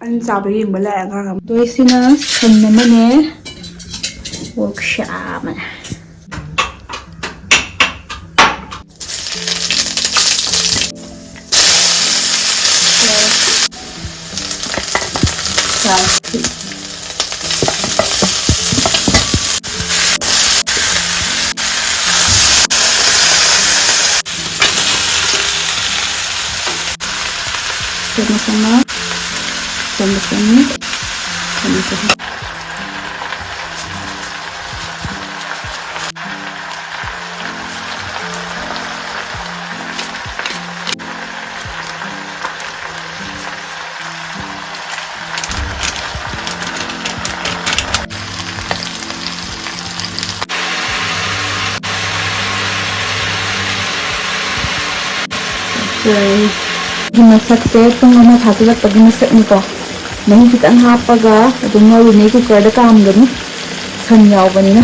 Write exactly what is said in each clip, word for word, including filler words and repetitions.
ꯑꯩꯅ ꯆꯥꯕ ꯌꯦꯡꯕ ꯂꯥꯛꯑꯦ ꯑꯉꯥꯡ ꯑꯃ꯫ ꯑꯗꯣ ꯁꯤꯅ ꯁꯟ ꯑꯃꯅꯦ, ꯑꯣꯛꯁꯥ ꯑꯃꯅꯦ꯫ ꯆꯥꯃꯁ ꯑꯃ, ꯆꯥꯃꯁ ꯑꯅꯤ, ꯆꯥꯃꯁ ꯑꯍꯨꯝ꯫ ꯒꯤ ꯃꯁꯛꯁꯦ ꯄꯨꯡ ꯑꯃ ꯐꯥꯖꯤꯜꯂꯛꯄꯒꯤ ꯃꯁꯛꯅꯤꯀꯣ꯫ ꯃꯍꯤ ꯈꯤꯇꯪ ꯍꯥꯞꯄꯒ ꯑꯗꯨꯝ ꯉꯧꯔꯤꯉꯩ ꯀꯨꯀꯔꯗ ꯀꯥꯝꯒꯅꯤ, ꯁꯟ ꯌꯥꯎꯕꯅꯤꯅ꯫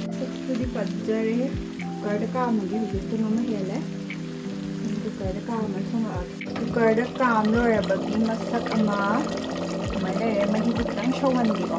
ꯃꯁꯛꯇꯨꯗꯤ ꯐꯖꯔꯦ꯫ ꯀꯨꯀꯔꯗ ꯀꯥꯝꯃꯒꯦ, ꯍꯧꯖꯤꯛ ꯄꯨꯡ ꯑꯃ ꯍꯦꯜꯂꯦ꯫ ꯀꯨꯀꯔꯗ ꯀꯥꯝꯃ ꯊꯣꯡꯉꯛꯑꯒꯦ꯫ ꯀꯨꯀꯔꯗ ꯀꯥꯝ ꯂꯣꯏꯔꯕꯒꯤ ꯃꯁꯛ ꯑꯃ ꯑꯗꯨꯃꯥꯏꯅ ꯂꯩꯔꯦ꯫ ꯃꯍꯤꯗꯤ ꯈꯤꯇꯪ ꯁꯧꯍꯟꯒꯦꯀꯣ꯫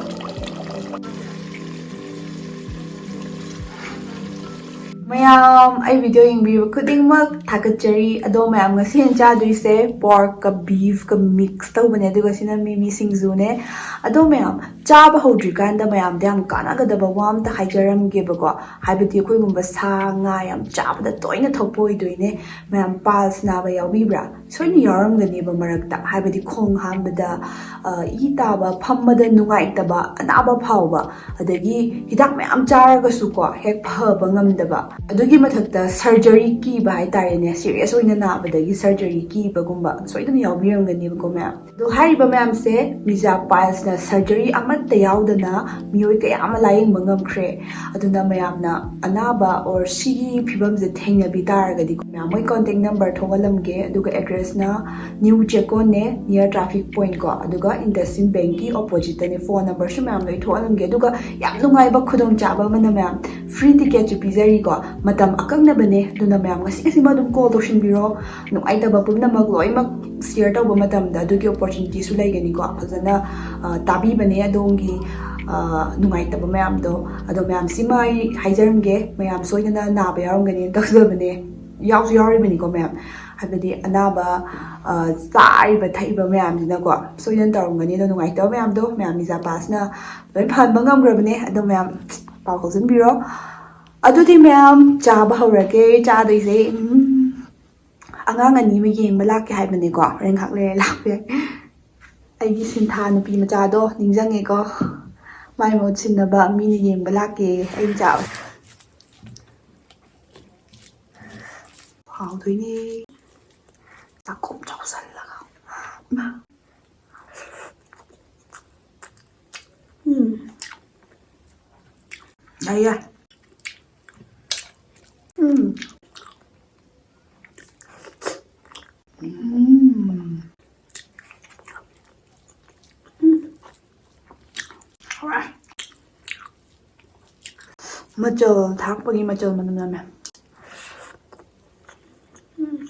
ꯃꯌꯥꯝ, ꯑꯩ ꯚꯤꯗꯤꯑꯣ ꯌꯦꯡꯕꯤꯕ ꯈꯨꯗꯤꯡꯃꯛ ꯊꯥꯒꯠꯆꯔꯤ꯫ ꯑꯗꯣ ꯃꯌꯥꯝ, ꯉꯁꯤ ꯑꯩꯅ ꯆꯥꯗꯣꯏꯁꯦ ꯄꯣꯔꯛꯀ ꯕꯤꯐꯀ ꯃꯤꯛꯁ ꯇꯧꯕꯅꯦ, ꯑꯗꯨꯒ ꯁꯤꯅ ꯃꯤꯃꯤ ꯁꯤꯡꯖꯨꯅꯦ꯫ ꯑꯗꯣ ꯃꯌꯥꯝ, ꯆꯥꯕ ꯍꯧꯗ꯭ꯔꯤꯀꯥꯟꯗ ꯃꯌꯥꯝꯗ ꯌꯥꯝ ꯀꯥꯟꯅꯒꯗꯕ ꯋꯥ ꯑꯝꯇ ꯍꯥꯏꯖꯔꯝꯒꯦꯕꯀꯣ꯫ ꯍꯥꯏꯕꯗꯤ ꯑꯩꯈꯣꯏꯒꯨꯝꯕ ꯁꯥ ꯉꯥ ꯌꯥꯝ ꯆꯥꯕꯗ ꯇꯣꯏꯅ ꯊꯣꯛꯄ ꯑꯣꯏꯗꯣꯏꯅꯦ꯫ ꯃꯌꯥꯝ, ꯄꯥꯏꯜꯁ ꯅꯥꯕ ꯌꯥꯎꯕꯤꯕ꯭ꯔꯥ? ꯁꯣꯏꯅ ꯌꯥꯎꯔꯝꯒꯅꯦꯕ ꯃꯔꯛꯇ, ꯍꯥꯏꯕꯗꯤ ꯈꯣꯡ ꯍꯥꯝꯕꯗ, ꯑ, ꯏ ꯇꯥꯕ, ꯐꯝꯕꯗ ꯅꯨꯡꯉꯥꯏꯇꯕ, ꯑꯅꯥꯕ ꯐꯥꯎꯕ, ꯑꯗꯒꯤ ꯍꯤꯗꯥꯛ ꯃꯌꯥꯝ ꯆꯥꯔꯒꯁꯨꯀꯣ ꯍꯦꯛ ꯐꯕ ꯉꯝꯗꯕ, ꯑꯗꯨꯒꯤ ꯃꯊꯛꯇ ꯁꯔꯖꯔꯤ ꯀꯤꯕ ꯍꯥꯏꯇꯥꯔꯦꯅꯦ, ꯁꯤꯔꯤꯌꯁ ꯑꯣꯏꯅ ꯅꯥꯕꯗꯒꯤ ꯁꯔꯖꯔꯤ ꯀꯤꯕꯒꯨꯝꯕ ꯁꯣꯏꯗꯅ ꯌꯥꯎꯕꯤꯔꯝꯒꯅꯦꯕꯀꯣ ꯃꯌꯥꯝ꯫ ꯑꯗꯣ ꯍꯥꯏꯔꯤꯕ ꯃꯌꯥꯝꯁꯦ ꯃꯤꯖꯥ ꯄꯥꯏꯜꯁꯅ ꯁꯔꯖꯔꯤ ꯑꯃ ꯑꯃꯠꯇ ꯌꯥꯎꯗꯅ ꯃꯤꯑꯣꯏ ꯀꯌꯥ ꯑꯃ ꯂꯥꯌꯦꯡꯕ ꯉꯝꯈ꯭ꯔꯦ꯫ ꯑꯗꯨꯅ ꯃꯌꯥꯝꯅ ꯑꯅꯥꯕ or ꯁꯤꯒꯤ ꯐꯤꯕꯝꯁꯦ ꯊꯦꯡꯅꯕꯤ ꯇꯥꯔꯒꯗꯤ, ꯃꯌꯥꯝ ꯃꯣꯏ contact number ꯊꯣꯛꯍꯜꯂꯝꯒꯦ, ꯑꯗꯨꯒ address ꯅ ꯅ꯭ꯌꯨ ꯆꯦꯛꯀꯣꯟꯅꯦ, near traffic point ꯀꯣ, ꯑꯗꯨꯒ IndusInd Bank ꯀꯤ opposite ꯇꯅꯦ꯫ Phone number ꯁꯨ ꯃꯌꯥꯝ ꯂꯣꯏ ꯊꯣꯛꯍꯜꯂꯝꯒꯦ꯫ ꯑꯗꯨꯒ ꯌꯥꯝ ꯅꯨꯡꯉꯥꯏꯕ ꯈꯨꯗꯣꯡꯆꯥꯕ ꯑꯃꯅ, ꯃꯌꯥꯝ, free ticket ꯁꯨ ꯄꯤꯖꯔꯤꯀꯣ꯫ ꯃꯇꯝ ꯑꯀꯛꯅꯕꯅꯦ, ꯑꯗꯨꯅ ꯃꯌꯥꯝ ꯉꯁꯤ ꯉꯁꯤꯃꯛ ꯑꯗꯨꯝ call ꯇꯧꯁꯤꯟꯕꯤꯔꯣ꯫ ꯅꯨꯡꯉꯥꯏꯇꯕ ꯄꯨꯝꯅꯃꯛ ꯂꯣꯏꯅꯃꯛ share ꯇꯧꯕ ꯃꯇꯝꯗ ꯑꯗꯨꯒꯤ opportunity ꯁꯨ ꯂꯩꯒꯅꯤꯀꯣ꯫ ꯐꯖꯅ, ꯑ, ꯇꯥꯕꯤꯕꯅꯦ ꯑꯗꯣꯝꯒꯤ, ꯑ, ꯅꯨꯡꯉꯥꯏꯇꯕ ꯃꯌꯥꯝꯗꯣ꯫ ꯑꯗꯣ ꯃꯌꯥꯝꯁꯤꯃ ꯑꯩ ꯍꯥꯏꯖꯔꯝꯒꯦ, ꯃꯌꯥꯝ ꯁꯣꯏꯗꯅ ꯅꯥꯕ ꯌꯥꯎꯔꯝꯒꯅꯤ ꯇꯧꯖꯕꯅꯦ꯫ ꯌꯥꯎꯁꯨ ꯌꯥꯎꯔꯤꯕꯅꯤꯀꯣ ꯃꯌꯥꯝ, ꯍꯥꯏꯕꯗꯤ ꯑꯅꯥꯕ, ꯑ, ꯆꯥꯔꯤꯕ ꯊꯛꯏꯕ ꯃꯌꯥꯝꯁꯤꯅꯀꯣ ꯁꯣꯏꯗꯅ ꯇꯧꯔꯝꯒꯅꯤ꯫ ꯑꯗꯣ ꯅꯨꯡꯉꯥꯏꯇꯕ ꯃꯌꯥꯝꯗꯣ ꯃꯌꯥꯝ ꯃꯤꯖꯥ ꯄꯥꯁꯅ ꯂꯣꯏ ꯐꯍꯟꯕ ꯉꯝꯈ꯭ꯔꯕꯅꯦ꯫ ꯑꯗꯣ ꯃꯌꯥꯝ ꯄꯥꯎ ꯐꯥꯎꯖꯟꯕꯤꯔꯣ꯫ ꯑꯗꯨꯗꯤ ꯃꯌꯥꯝ ꯆꯥꯕ ꯍꯧꯔꯒꯦ꯫ ꯆꯥꯗꯣꯏꯁꯦ, ꯎꯝ, ꯑꯉꯥꯡ ꯑꯅꯤ ꯑꯃ ꯌꯦꯡꯕ ꯂꯥꯛꯀꯦ ꯍꯥꯏꯕꯅꯦꯀꯣ꯫ ꯍꯣꯔꯦꯟ ꯉꯥꯏꯍꯥꯛ ꯂꯩꯔ ꯂꯥꯛꯄ ꯌꯥꯏ꯫ ꯑꯩꯒꯤ ꯁꯤꯟꯊꯥ ꯅꯨꯄꯤ ꯃꯆꯥꯗꯣ ꯅꯤꯡꯁꯤꯡꯉꯦꯀꯣ꯫ ꯃꯥꯏ ꯃꯍꯨꯠ ꯁꯤꯟꯅꯕ ꯃꯤꯅ ꯌꯦꯡꯕ ꯂꯥꯛꯀꯦ꯫ ꯑꯩꯅ ꯆꯥꯕ ꯍꯥꯎꯗꯣꯏꯅꯦ꯫ ꯆꯥꯛꯈꯨꯝ ꯆꯥꯎꯁꯜꯂꯒ꯫ ꯎꯝ꯫ ꯌꯥꯏ, ꯌꯥꯏ꯫ ꯎꯝ꯫ ꯎꯝ꯫ ꯎꯝ꯫ ꯍꯥꯎꯔꯦ꯫ ꯃꯆꯜ ꯊꯥꯛꯄꯒꯤ ꯃꯆꯜ ꯃꯅꯝ ꯅꯝꯃꯦ꯫ ꯎꯝ꯫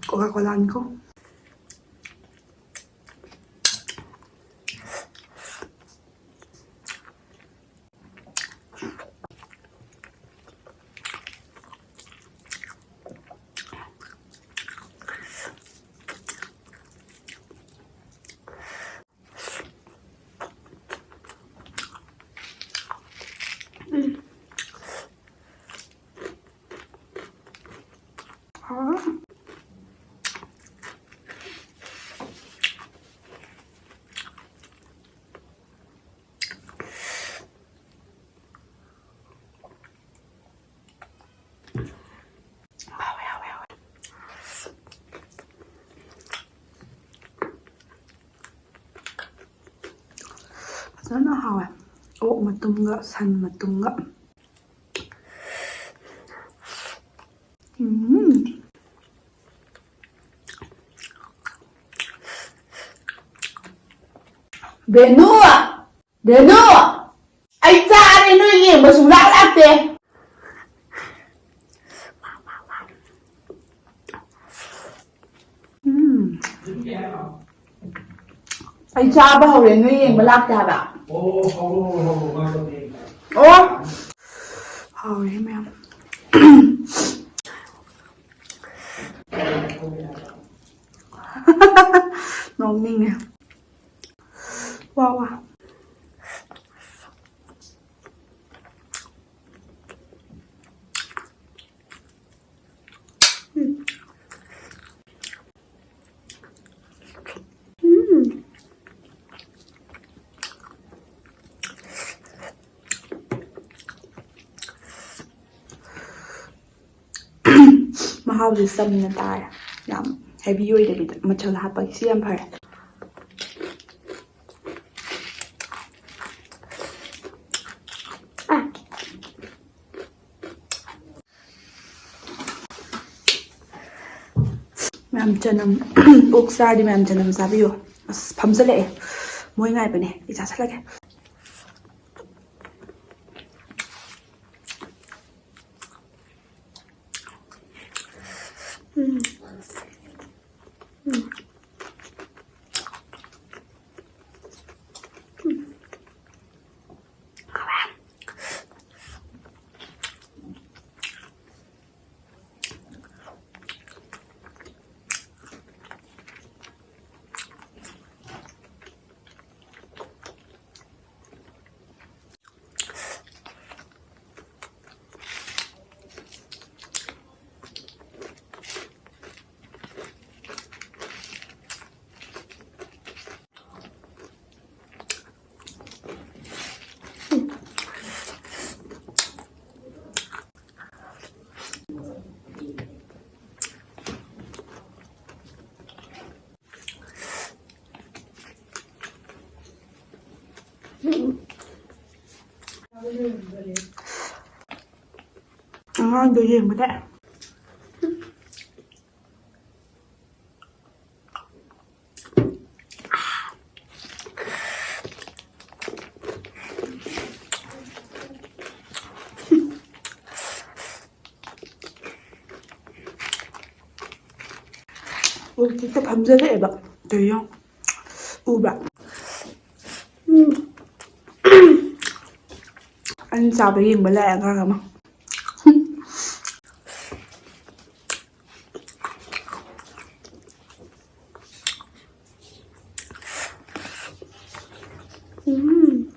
Coca-Cola ꯅꯤꯀꯣ꯫ ꯐꯖꯅ ꯍꯥꯎꯋꯦ꯫ ꯑꯣꯛ ꯃꯇꯨꯝꯒ ꯁꯟ ꯃꯇꯨꯝꯒ꯫ ꯎꯝ꯫ ꯕꯦꯅꯨ! ꯕꯦꯅꯨ! ꯑꯩ ꯆꯥꯔꯦ, ꯅꯣꯏ ꯌꯦꯡꯕ ꯁꯨꯡꯂꯥꯛ ꯂꯥꯛꯇꯦ꯫ ꯎꯝ꯫ ꯑꯩ ꯆꯥꯕ ꯍꯧꯔꯦ, ꯅꯣꯏ ꯌꯦꯡꯕ ꯂꯥꯛꯇꯦ ꯍꯥꯏꯕ꯫ ꯑꯣ꯫ ꯍꯥꯎꯔꯦ ꯃꯌꯥꯝ꯫ ꯅꯣꯛꯅꯤꯡꯉꯦ꯫ ꯋꯥ ꯋꯥ꯫ ꯎꯝ꯫ ꯎꯝ꯫ ꯃꯍꯥꯎꯁꯦ ꯆꯝꯅ ꯇꯥꯔꯦ, ꯌꯥꯝ heavy ꯑꯣꯏꯗꯕꯤꯗ꯫ ꯃꯆꯜ ꯍꯥꯞꯄꯒꯤ ꯁꯤ ꯌꯥꯝ ꯐꯔꯦ꯫ ꯑꯥ꯫ ꯃꯌꯥꯝ ꯆꯅꯝ, ꯑꯣꯛ ꯆꯥꯔꯗꯤ ꯃꯌꯥꯝ ꯆꯅꯝ ꯆꯥꯕꯤꯌꯨ꯫ ꯑꯁ, ꯐꯝꯖꯜꯂꯛꯑꯦ, ꯃꯣꯏ ꯉꯥꯏꯕꯅꯦ, ꯑꯩ ꯆꯥꯁꯜꯂꯒꯦ꯫ ꯎꯝ꯫ ꯎꯝ꯫ ꯑꯉꯥꯡꯗꯣ ꯌꯦꯡꯕꯗ꯫ ꯎ, ꯍꯦꯛꯇ ꯐꯝꯖꯜꯂꯛꯑꯦꯕ꯫ ꯇꯧꯔꯤꯗꯣ ꯎꯕ꯭ꯔꯥ? ꯎꯝ꯫ ꯑꯩꯅ ꯆꯥꯕ ꯌꯦꯡꯕ ꯂꯥꯛꯑꯦ ꯑꯉꯥꯡ ꯑꯃ꯫ ꯎꯝ꯫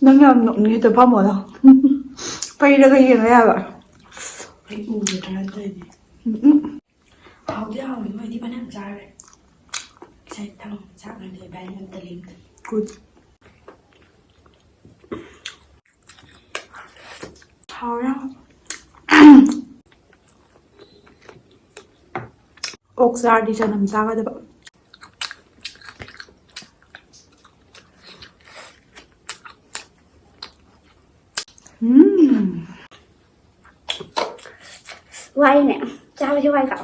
ꯅꯪ ꯌꯥꯝ ꯅꯣꯛꯅꯤꯡꯉꯤꯗꯣ, ꯐꯝꯃꯣ ꯅꯪ꯫ ꯄꯩꯔꯒ ꯌꯦꯡꯉ ꯌꯥꯕ꯫ ꯑꯩ ꯎꯒꯗ꯭ꯔꯥ ꯇꯧꯔꯤꯅꯦ꯫ ꯎꯝ, ꯎꯝ꯫ ꯍꯥꯎꯗꯤ ꯍꯥꯎꯋꯦ, ꯃꯣꯏꯗꯤ ꯐꯅꯌꯥꯝ ꯆꯥꯔꯦ꯫ ꯉꯁꯥꯏ ꯊꯝꯃꯣ, ꯆꯥꯛ ꯉꯥꯏꯗꯦ, ꯏꯕꯥꯅꯤ ꯑꯝꯇ ꯂꯦꯝꯗꯦ꯫ ꯍꯥꯎꯔꯦ꯫ ꯑꯣꯛ ꯆꯥꯔꯗꯤ ꯆꯅꯝ ꯆꯥꯒꯗꯕ꯫ ꯎꯝ꯫ ꯋꯥꯏꯅꯦ꯫ ꯆꯥꯕꯁꯦ ꯋꯥꯏꯀꯣ꯫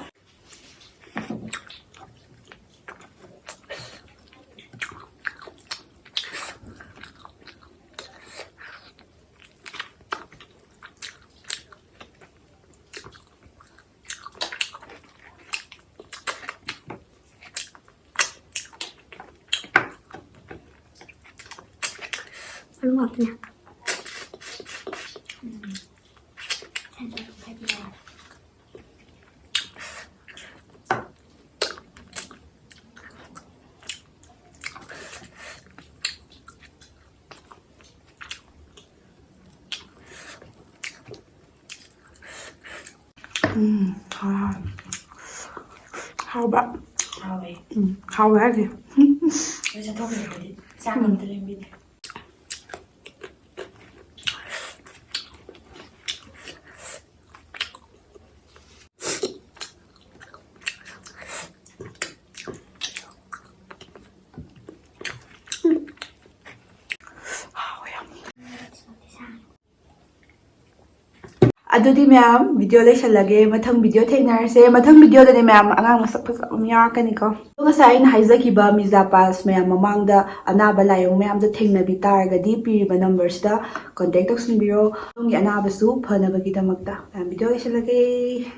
ꯑꯗꯨ ꯉꯥꯛꯇꯅꯦ꯫ ꯎꯝ, ꯍꯥꯎ-, ꯍꯥꯎꯕ꯫ ꯍꯥꯎꯋꯦ꯫ ꯎꯝ, ꯍꯥꯎꯋꯦ ꯍꯥꯏꯁꯦ꯫ ꯑꯩ ꯆꯠꯊꯣꯛꯈ꯭ꯔꯗꯤ ꯆꯥꯛ ꯑꯝꯇ ꯂꯦꯝꯕꯤꯗꯦ꯫ ꯑꯗꯨꯗꯤ ꯃꯌꯥꯝ, video ꯂꯩꯁꯜꯂꯒꯦ꯫ ꯃꯊꯪ video ꯊꯦꯡꯅꯔꯁꯦ꯫ ꯃꯊꯪ videoꯗꯅꯦ ꯃꯌꯥꯝ, ꯑꯉꯥꯡ ꯃꯁꯛ ꯐꯖꯕ ꯑꯃ ꯌꯥꯎꯔꯛꯀꯅꯤꯀꯣ꯫ ꯑꯗꯣ ꯉꯁꯥꯏ ꯑꯩꯅ ꯍꯥꯏꯖꯈꯤꯕ ꯃꯤꯖꯥ ꯄꯥꯁ ꯃꯌꯥꯝ ꯃꯃꯥꯡꯗ ꯑꯅꯥꯕ ꯂꯥꯏꯑꯣꯡ ꯃꯌꯥꯝꯗꯣ ꯊꯦꯡꯅꯕꯤ ꯇꯥꯔꯒꯗꯤ ꯄꯤꯔꯤꯕ numberꯁꯤꯗ contact ꯇꯧꯁꯤꯟꯕꯤꯔꯣ꯫ ꯅꯪꯒꯤ ꯑꯅꯥꯕꯁꯨ ꯐꯅꯕꯒꯤꯗꯃꯛꯇ꯫ ꯃꯌꯥꯝ, video ꯂꯩꯁꯜꯂꯒꯦ꯫